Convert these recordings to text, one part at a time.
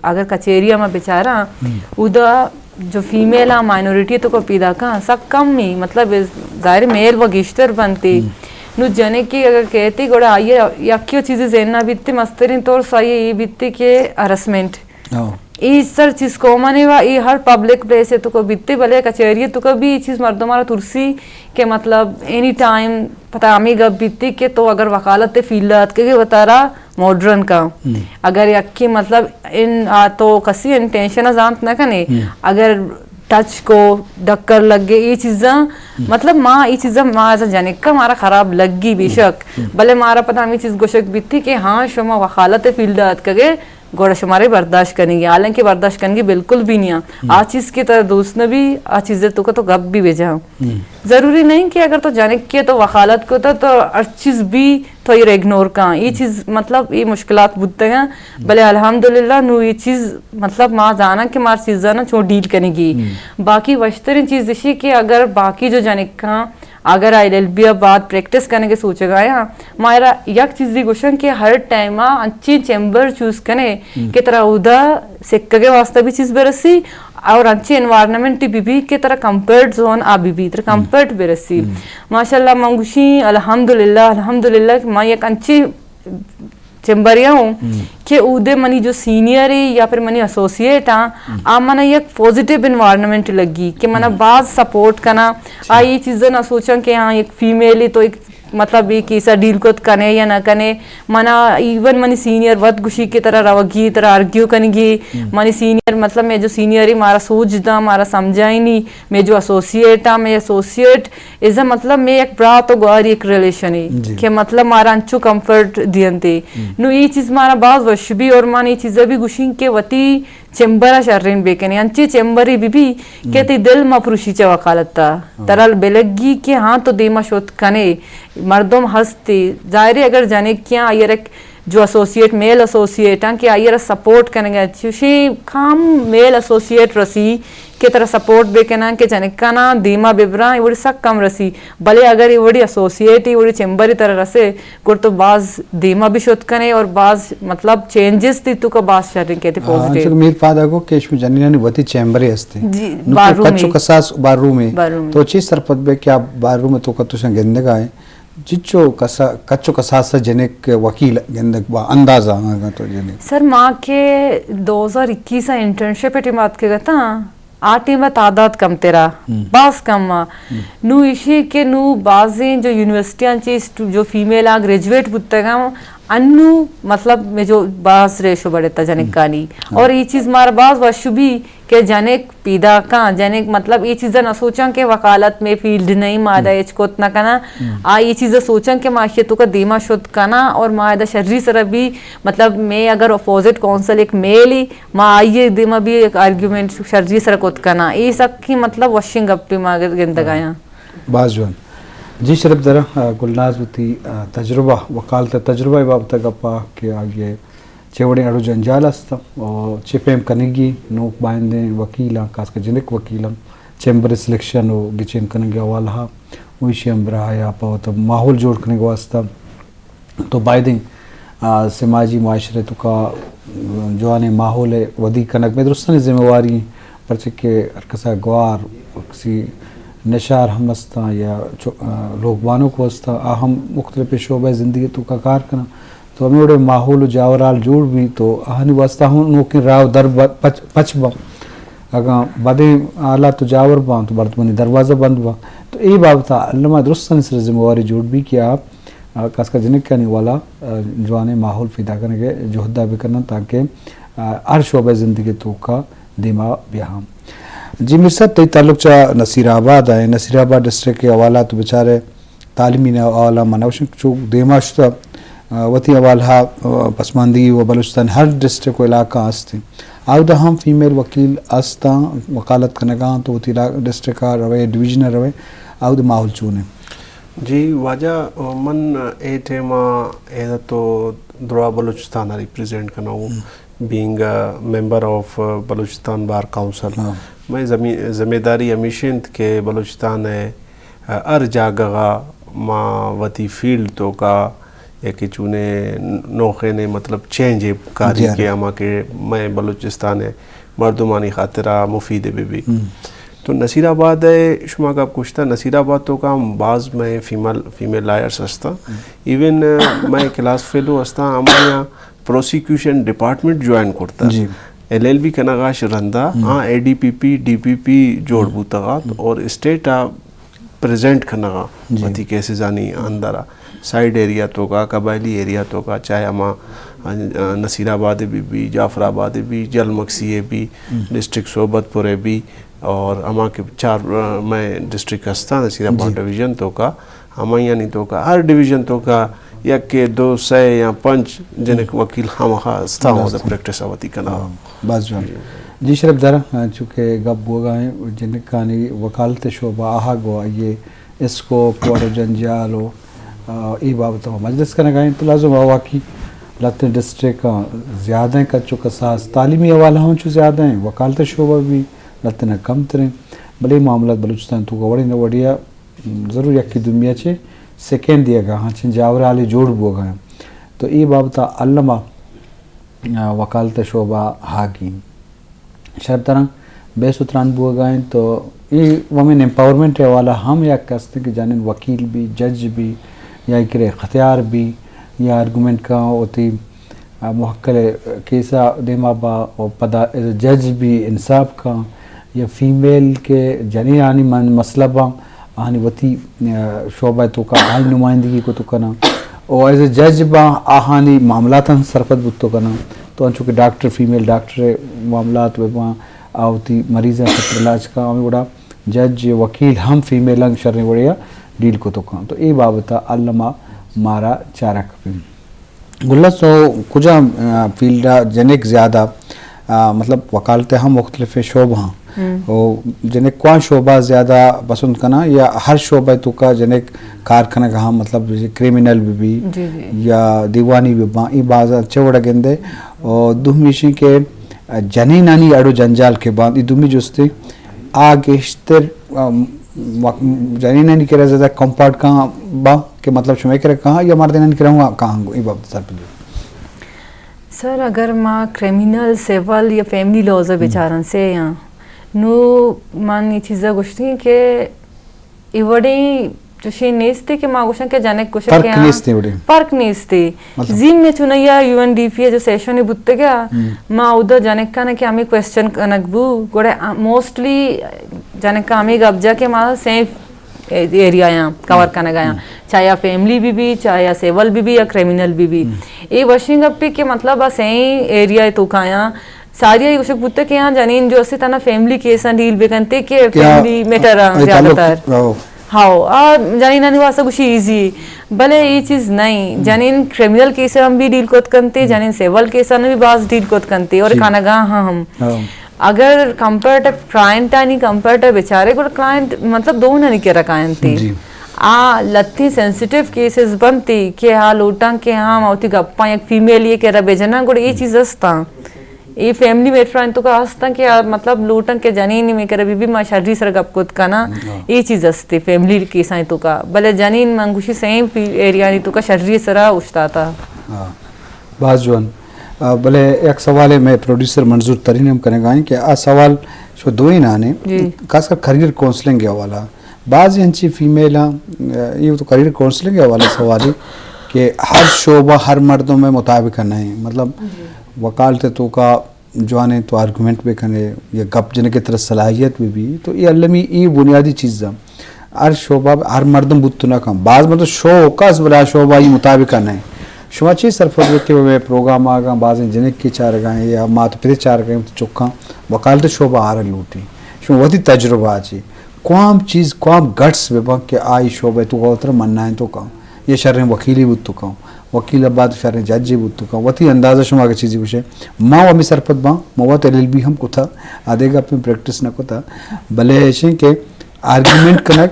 اگر کچہری ءَ ما بچاراں، اودا جو فیمیل آں، مائنورٹی تو کو پیدا کاں، سک کم ہی، مطلب، ظاہر میل و گیشتر بنتے۔ نو جنکے اگر کہتے، گڑا آئی یکی چیزے ذہن ءَ بیتے، مستریں طور سو آئی اے بیتے کہ ہراسمنٹ۔ اے سر چیز کامن ہے و اے ہر پبلک پلیس تو کو بیتے، بلے کچہری تو کو بھی اے چیز مردم آرا ترسی کہ، مطلب، اینی ٹائم پتہ ہمیں گپ بیتے کہ تو اگر وکالت فیلڈ آتکگے و تارا ماڈرن کاں۔ اگر یکی، مطلب، ان آ تو کسی انٹینشن زانت نہ کنے، اگر ٹچ کو، ڈکر لگے، اے چیزاں، مطلب، ما اے چیزاں ما ایز اے جنکا مارا خراب لگی بے شک، بلے مارا پتہ ہمیں چیز گوشگ بیتی کہ ہاں، شما وکالت فیلڈ آتکگے، گڑا شمارے برداشت کنگی، حالانکہ برداشت کنگی بالکل بھی نہیں۔ آ چیز کہ ترا دوست نہ بی، آ چیز تو کو تو گپ بھی بجا۔ ضروری نہیں کہ اگر تو جنکے تو وکالت کو تو، تو ہر چیز بھی تو ایر اگنور کاں۔ اے چیز، مطلب، اے مشکلات بوتگاں، بلے الحمدللہ نو اے چیز، مطلب، ما زاناں کہ مار چیزاں چون ڈیل کنگی۔ باقی وشتریں چیز اشی کہ اگر باقی جو جنکاں اگر آئی ایل ایل بی ءَ بعد پریکٹس کنگ ءِ سوچگ ءَ آیاں، ما ایرا یک چیزے گوشاں کہ ہر ٹائم ءَ انچیں چیمبر چوز کنے کہ ترا اودا سکگ ءِ واسطہ بھی چیز برسی اور انچیں انوائرمنٹ بھی بی کہ ترا کمفرٹ زون آ بھی بی، ترا کمفرٹ برسی۔ ماشاءاللہ من گوشیں الحمدللہ، الحمدللہ کہ ما یک انچیں چیمبریا ہوں کہ اودے منی جو سینئر ہے یا پھر منی ایسوسیٹ آں، آ منا یک پازیٹیو انوائرمنٹ لگی کہ منا باز سپورٹ کنا۔ آ اے چیزاں نہ سوچاں کہ ہاں، یک فیمیل ہے تو ایک، مطلب، اے کیسا ڈیل کت کنے یا نہ کنے۔ منا ایون منی سینئر وت گوشی کہ ترا روگی، ترا آرگیو کنگی۔ منی سینئر، مطلب، میں جو سینئر ہے مارا سوچ دا، مارا سمجھائینی، میں جو ایسوسیٹ آں، میں ایسوسیٹ ایزا، مطلب، میں یک برات و گواری یک ریلیشن ہے کہ، مطلب، مارا انچو کمفرٹ دینتے۔ نو اے چیز مارا باز وش بی اور من اے چیزا بھی گوشیں کہ وتی چیمبرا شرین بکنی، انچی چیمبری بی بی کہ تی دل ما پروشی چا وکالتا ترا بلگی کہ ہاں تو دیما شت کنے، مردم ہستی۔ ظاہر ہے اگر جنکیاں آئی ءَ را جو ایسوسیٹ، میل ایسوسیٹ آں کہ آئی ءَ را سپورٹ کنگ ءَ، چوشیں کم میل ایسوسیٹ رسی کہ ترا سپورٹ بہ کناں کہ جنکاناں دیما بہ براں، اے وڑی سک کم رسی۔ بلے اگر اے وڑی ایسوسیٹ، اے وڑی چیمبر ترا رسے، گڑا تو باز دیما بھی شت کنے اور باز، مطلب، چینجز تی تو کا باز شریں کہتے پازیٹیو۔ انچو کہ میر پادا گو کہ شما جنینانی وتی چیمبرے ہستے۔ جی، نو تو بار روم کچو کساس بار رومے۔ بار رومے۔ تو چی سرپد بے کہ آپ بار روم تو کا توشن گندگا ہے۔ چچو کسا-، کچو کساس جنک وکیل گندگ با اندازہ آنگا تو جنک؟ سر، ما کہ دو ہزار اکیس ءَ انٹرنشپ ٹیم آتکگتاں، آ ٹیم ءَ تعداد کمترا، باز کم آ۔ نو ایشی کہ نو بازیں جو یونیورسٹیاں چی اسٹو-، جو فیمیل آ گریجویٹ بوتگاں، انو مطلب میں جو باز ریشو بڑھتا جنکانی۔ اور یہ چیز مارا باز وش بی کہ جنک پیداکاں، جنک مطلب یہ چیزا نہ سوچاں کہ وکالت میں فیلڈ نہیں، ما دا ہچ کت نہ کناں۔ آ یہ چیزا سوچاں کہ ما اشی توکا دیما شت کناں اور ما دا شری سرا بھی، مطلب میں اگر اپوزٹ کونسل ایک میل ہی، ما آئی دیما بھی ایک آرگیومنٹ شری سرا کت کناں۔ یہ سک کی مطلب وشیں گپے ما گندگایاں۔ باز جوان۔ جی شرپ درا، آ، گلناز وتی، آ، تجربہ، وکالت تجربہ بابت گپا کہ آگے چے وڑیں اڑ و جنجال است و چے پیم کنگی نوک بائندیں وکیلاں، خاص کر جنک وکیلاں، چیمبر سلیکشن و گچین کنگ حوالہ و ایشی ہمراہ یا پہ وت ماحول جوڑ کنگ واسطہ تو بائدیں، آ، سماجی معاشرے توکا، آ، جوانیں ماحول ودی کنگ میں درستانی ذمہ واری، پرچہ کہ ہر کسا گوار، کسی نشار ہم استاں یا چو-، آ، لوگ بانک استاں، آ ہم مختلف شعبہ زندگی توکا کار کناں۔ تو ہمے وڑے ماحول و جاورحال جوڑ بی تو آہانی واسطہ ہم نوکیں راہ و در ب-، پچ، پچ باں۔ اگاں بدیں حالات و جاور باں تو مردمانی دروازہ بند باں۔ تو اے بابت ء الما درستانی سر ذمہ واری جوڑ بی کہ آ، آ، خاص کر جنکانی والا، آ، جوانیں ماحول پیدا کنگ ء جہد ء بکنن تاکہ، آ، ہر شعبہ زندگی توکا دیما بیاہاں۔ جی میر صاحب، تئی تعلق چہ نصیر آباد ء، نصیر آباد ڈسٹرکٹ کے حوالہ تو بچارے تعلیمی حوالہ من اوشن چو دیما شتہ، آ، وتی حوالہ، آ، پسماندگی و بلوچستان ہر ڈسٹرکٹ و علاقہ است۔ آودا ہم فیمیل وکیل استاں، وکالت کنگاں تو وتی علا-، ڈسٹرکٹ ء روے، ڈویژن ء روے، آودا ماحول چون ہے؟ جی واجہ، من اے ٹائم ء ایز تو درا بلوچستان ء ریپریزینٹ کنوں۔ ہم۔ بینگ اے ممبر آف بلوچستان بار کونسل، ہاں۔ مئے زمی-، ذمہ داری ہمیش انت کہ بلوچستان ء ہر جاگہ غا ما وتی فیلڈ توکا یکے چونے نوخینے مطلب چینج کاری جی، کہ ہما کہ مئے بلوچستان ءِ مردمانی خاطرا مفید بہ بی۔ تو نصیر آباد ءِ شما گپ گوشتا، نصیر آباد توکا ہم باز مئے فیمیل، فیمیل لائرز ہستا۔ ایون مئے کلاس فیلو ہستا، ہمایاں پروسیکیوشن ڈپارٹمنٹ جوائن کرتا۔ جی۔ ایل ایل بی کنگا اش رندا، آ اے ڈی پی پی، ڈی پی پی جوڑ بوتگات اور اسٹیٹ آ پریزنٹ کنگا جی۔ وتی کیسزانی اندرا، سائیڈ ایریا توکا، قبائلی ایریا توکا، چاہے ہما، آ، نصیر آباد بی بی، جعفر آباد بی، جل مکسی بی، ڈسٹرکٹ صحبت پور بی، اور ہما کہ چار، آ، مئے ڈسٹرکٹ ہستاں نصیر آباد جی۔ ڈویژن توکا، ہمایانی توکا، ہر ڈویژن توکا یک، دو، سئے یا پنچ جنک وکیل ہمخا ہستا ہوں، پریکٹس آ وتی کنا۔ باز جوان۔ جی شرف دار، آ، چونکہ گپ بوگا ہیں، جنکانی وکالت شعبہ آہگ و آئیے اسکوپ و اڑ و جنجال و، آ، ای بابت ہم مجلس کنگا ہیں، تو لازم آ واقعی لہتیں ڈسٹرکٹ زیادہ ہیں، کچ و کساس تعلیمی حوالہ ہم چو زیادہ ہیں، وکالت شعبہ بھی لہتیں کم تریں، بلے معاملات بلوچستان تو وڑے نہ وڑیا ضرور یکے دومی ءَ چہ سیکنڈ دیگ ءَ ہنچیں جاورھالے جوڑ بوگ ءَ انت۔ تو اے بابت ءَ الم ءَ، آ، وکالت ءِ شعبہ ہاگی شرتراں بحث و تران بوگ ءَ انت۔ تو اے ومن امپاورمنٹ ءِ حوالہ ہم یک است کہ جنین وکیل بی، جج بی، یا ایکرے اختیار بی، یا آرگومنٹ کا وتی آ، موکل ءِ کیس ءَ دیما با و پدا ایز اے جج بی انصاف کن یا فیمیل کہ جنینانی من مسئلہ باں، آہانی وتی، آ، شعبہ ءِ توکا آہانی نمائندگی کت کناں و ایز اے جج باں آہانی معاملاتاں سرپد بوت کناں۔ تو انچو کہ ڈاکٹر، فیمیل ڈاکٹر ءِ معاملات بہ باں، آ وتی مریضاں خاطر علاج کن، ہمے وڑا جج، وکیل ہم فیمیلاں شریں وڑے ءَ ڈیل کت کن۔ تو اے بابت ءَ الما مارا چارگ بہ گلس، تو کجام، آ، فیلڈ ءَ جنک زیادہ، آ، مطلب وکالت ءِ ہم مختلف شعبہ ہاں۔ و جنک کواں شعبہ زیادہ پسند کناں یا ہر شعبہ توکا جنک کار کنگ ہاں، مطلب کریمنل بہ بی جی، جی۔ یا دیوانی بہ باں، ای باز چہ وڑا گندے۔ و دومی ایشیں کہ جنینانی اڑ و جنجال کہ باں، ای دومی جستے آ گیشتر، آ، جنینانی کرا زیادہ کمپارٹ کاں با کہ مطلب شمئے کرا کاں یا مردینانی کرا ہوں کاں گو، ای بابت سر پدی۔ سر، اگر ما کریمینل، سیول یا فیملی لاز ءَ بچارن سے یا نو من یہ چیزا گوشتی کہ ای وڑیں چوشیں نیستی کہ ما گوشن کہ جنک گوشن فرق کہ ہاں، نیستی وڑیں۔ فرق نیستی۔ مطلب؟ زین نے چونیا یو این ڈی پی ءِ جو سیشن بوتگا، ما اودا جنکاں کہ ہمیں کوسچن کنگ بو، گڑا موسٹلی جنکاں ہمیں گپ جا کہ ما سیف ایریا آں کور کنگ آیاں، چاہے آ فیملی بہ بی، چاہے آ سیول بہ بی یا کریمینل بہ بی۔ اے وشیں گپے کہ مطلب آ سئیں ایریا ءِ توکایاں ساری آئی گوشگ بوتہ کہ آ جنین جو اسے تنا فیملی کیساں ڈیل بکنتے کہ فیملی میٹر آں زیادہ تر۔ ہاؤ، آ جنینانی واسطہ گوشی ایزی، بلے اے چیز نہیں۔ جنین کریمینل کیس ہم بھی ڈیل کت کنتے، جنین سیول کیس ہم بھی باز ڈیل کت کنتے اور کانگا ہم۔ اگر کمپیئر ٹو کلائنٹ آنی کمپیئر ٹو بیچارے، گڑا کلائنٹ مطلب دونانی کرا کاینتی۔ آ لتی سینسیٹیو کیسز بنتی کہ آ لوٹاں کہ ہاں ما وتی گپاں یک فیمیل یہ کرا بجناں، گڑا اے چیز استاں۔ اے فیملی میٹر آنی توکا استاں کہ آ مطلب لوٹاں کہ جنینی میں کرا بی بی ما شری سر گپ کت کناں، اے چیز استی فیملی کیس آنی توکا۔ بلے جنین من گوشی سیم ایریا آنی توکا شری سرا اوشتاتا۔ باز جوان۔ آ، بلے یک سوالے مئے پروڈیوسر منظور ترین ہم کنگا ایں کہ آ سوال شو دوئینانے، خاص کر کریئر کونسلنگ ءِ حوالہ۔ بعضی انچی فیمیلاں، آ، یہ تو کریئر کونسلنگ ءِ حوالہ سوالے کہ ہر شعبہ ہر مردم ءِ مطابق نہیں، مطلب وکالت ءِ توکا جوانیں تو آرگومنٹ بہ کنے یا گپ جنگ ءِ ترا صلاحیت بہ بی، تو اے المی اے بنیادی چیز ءَ ہر شعبہ ہر مردم بوت نہ کن۔ بعض مردم شوق است بلے آ شعبہ آئی مطابق نہ۔ شما چی سرپد بیتے؟ مئے پروگرام آگاں بازیں جنک کہ چارگا ایں یا مات پت چارگا ایں، چکاں وکالت شعبہ آرگ لوٹی۔ شما وتی تجربہ چی؟ کوام چیز، کوام گٹس بہ باں کہ آئی شعبہ تو غوتر منائیں تو کن۔ یا شریں وکیلے بوت کن، وکیل ءَ بعد شریں ججے بوت کن۔ وتی اندازہ شما اگہ چیزے گوشے، ما و ہمے سرپد باں، ما وت ایل ایل بی ہم کتا، آ دگہ گپیں پریکٹس نہ کتا، بلے ایشیں کہ آرگیومنٹ کنگ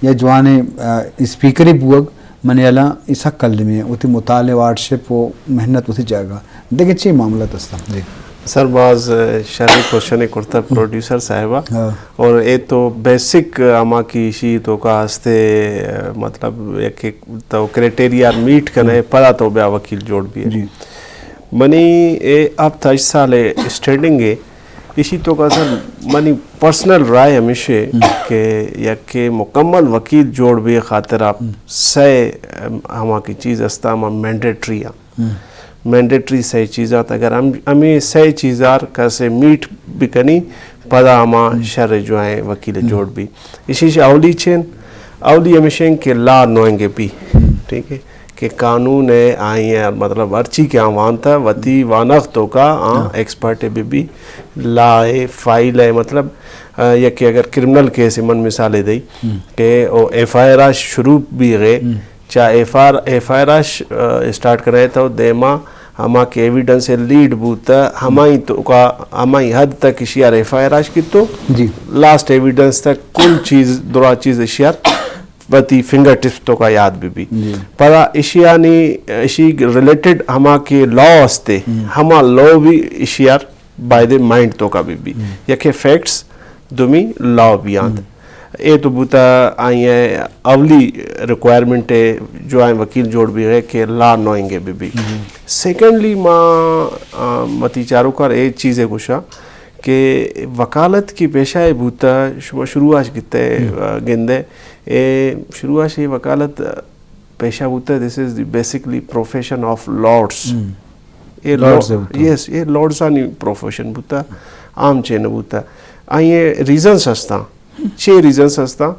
یا جوانیں، آ، اسپیکرے بوگ منی ہیالاں اے سک المی ایں۔ وتی مطالعہ، ہارڈشپ و محنت وتی جاگہ۔ دگہ چی معاملات استاں؟ جی۔ سر، باز شریں کوشچنے کرتہ پروڈیوسر صاحبا۔ اور اے تو بیسک ہما کہ ایشی توکا ہستے، مطلب، یک، یک تو کرائٹیریا میٹ کنے، پدا تو بیا وکیل جوڑ بیئے۔ منی اے ہفت ہشت سال اسٹینڈنگ اے، ایشی توکا سر، منی پرسنل رائے ہمیشے کہ یک مکمل وکیل جوڑ بیئے خاطرا سئے ہما کہ چیز ہستا، ہما مینڈیٹری آں۔ مینڈیٹری سئے چیز آت، اگر ہم، ہمے سئے چیزار کسے میٹ بکنی، پدا ہما شر جوائیں وکیل جوڑ بی۔ ایشی چہ اولی چین، اولی ہمیشیں کہ لا نوئنگ بی، ٹھیک ہے، کہ قانون ہے، آئی ہے، مطلب، ہرچی کہ آں وانتا، وتی وانگ توکا آں ایکسپرٹ بی بی، لا ہے، فائل ہے، مطلب، آ، یکے اگر کرمنل کیس من مثال دئی کہ او ایف آئی آر شروع بی گئے، چا ایف آر، ایف آئی آر اش، آ، اسٹارٹ کرے تو دیما ہما کہ ایویڈنس لیڈ بوتا، ہمائی توکا، ہمائی حد تک اشیار ایف آئی آر اش کیتو۔ لاسٹ ایویڈنس تک کل چیز، درا چیز اشیار وتی فنگر ٹپس توکا یاد بی بی۔ پدا اشیانی، اشی ریلیٹڈ ہما کہ لا استے، ہما لا بھی اشیار باید مائنڈ توکا بی بی۔ یکے فیکٹس، دومی لا بیانت۔ اے تو بوتا آئی اولی ریکوائرمنٹ ہے، جوائیں وکیل جوڑ بی گئے کہ لا نوئنگ بی بی۔ سیکنڈلی ما، آ، وتی چاروکار اے چیزے گوشا کہ وکالت کی پیشہ اے بوتا، شما شروع اش گتے، آ، گندے، اے شروع اش اے وکالت پیشہ بوتا، this is the basically profession of lords۔ اے لارڈز بوتا۔ یس، اے لارڈزانی پروفیشن بوتا، عام چے نہ بوتا۔ آئی ریزنز ہستاں، چے ریزنز ہستاں؟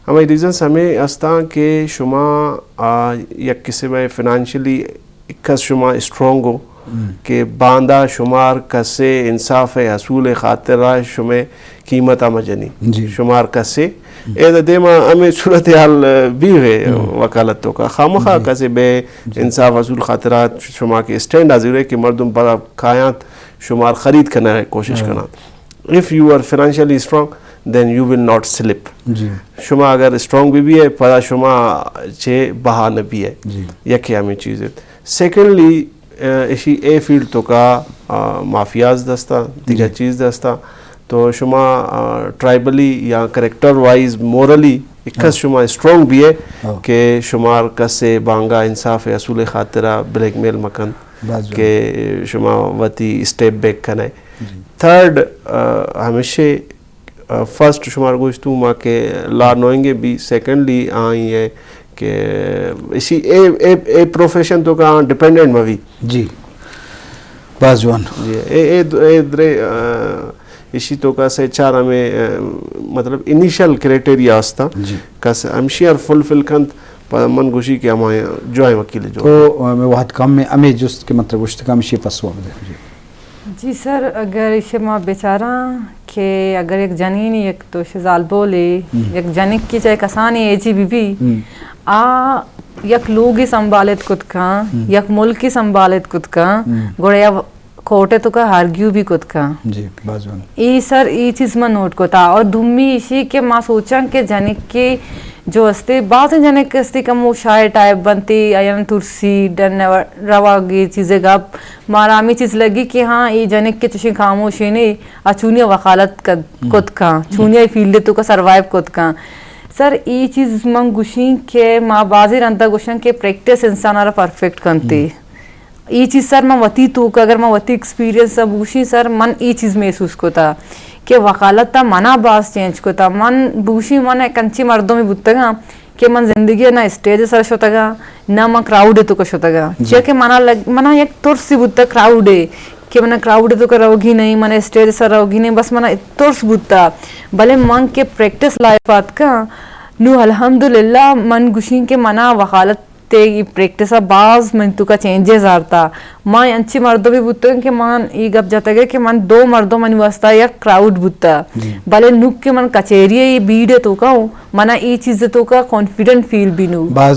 ہمے ریزنز ہمے ہستاں کہ شما، آ، یک قسم فنانشلی کس شما اسٹرانگ ہو کہ باندا شمار کسے انصاف اصول خاطرا شمے قیمت ء مجنی۔ شمار کسے اے دیما ہمے صورتحال بیغے وکالت توکا خامخا کسے بے انصاف اصول خاطرا شما کہ اسٹینڈ حاضر ہے کہ مردم پدا کایانت شمار خرید کنگ کوشش کنانت۔ If you are financially strong, then you will not slip۔ شما اگر اسٹرانگ بی بی ہے، پدا شما چے بہا نہ بی ہے۔ یکے ہمے چیز ہے۔ سیکنڈلی، اشی اے فیلڈ توکا، آ، مافیاز دستا، دیگہ چیز دستا۔ تو شما، آ، ٹرائبلی یا کریکٹر وائز، مورلی، اکس شما اسٹرانگ بی ہے کہ شمار کسے بانگا انصاف اصول خاطرا بلیک میل مکن کہ شما وتی اسٹیپ بیک کنے۔ تھرڈ، آ، ہمیشے، آ، فرسٹ شمار گوشتو ما کہ لا نوئنگے بی، سیکنڈلی آئی ہے کہ اسی اے، اے، اے پروفیشن توکا ڈیپینڈنٹ موی۔ جی، باز جوان۔ جی، اے، اے، اے درے، آ، اسی توکا سے چار ہمیں، آ، مطلب انیشل کرائٹیریا ہستا۔ کس ہمشی ار فلفل کنت، پہ من گوشی کہ ہما جوائیں وکیل جو۔ تو ہمیں وقت کم میں ہمیں جست کہ مطلب گوشت کہ ہمشی پسوا بدے۔ جی۔ جی سر، اگر ایشی ما بچاراں کہ اگر یک جنینی یک تو زالبولے، یک جنکی چاہے کسانی ایجی بی بی، آ یک لوگی سنبھالت کت کن، یک ملکی سنبھالت کت کن، گڑا یا کورٹ ء توکا آرگیو بھی کت کن۔ جی، باز وان۔ ای سر، ای چیز من نوٹ کتا۔ اور دومی ایشی کہ ما سوچاں کہ جنک کے جو استے، بعض جنک استے کم وہ شائے ٹائپ بنتے، آیان ترسی، ڈن رواگی چیزے گپ، مارا ہمیں چیز لگی کہ ہاں، ای جنک کے چشیں خاموشی نے، اچونی وکالت کت کن، چونی فیلڈ توکا سروائیو کت کن۔ سر، ای چیز من گوشیں کہ ما بازی رندا گوشن کہ پریکٹس انسان را پرفیکٹ کنتے۔ ای چیز سر من وتی توکا، اگر من وتی ایکسپیرینس ء بوشیں سر، من ای چیز محسوس کتا کہ وکالت ء منا باز چینج کتا۔ من بوشیں من یک انچیں مردمے بوتگاں کہ من زندگی ء نہ اسٹیج ء سر شتگاں، نہ من کراؤڈ ء توکا شتگاں۔ چیا کہ منا لگ-، منا یک ترسے بوتا کراؤڈ ء کہ منا کراؤڈ ء توکا روگی نہیں، منا اسٹیج ء سر روگی نہیں، بس منا ترس بوتا۔ بلے من کہ پریکٹس لائف آتکاں، نو الحمدللہ من گوشیں کہ منا وکالت تے ای پریکٹس ء باز من توکا چینجز آرتا۔ ما انچیں مردمے بوتگیں کہ من ای گپ جتگ کہ من دو مردم منی واسطہ یک کراؤڈ بوتا۔ بلے نوک کہ من کچہری ء ای بھیڑ ء توکا ہوں، منا ای چیز ء توکا کانفیڈنٹ فیل بی نو۔ باز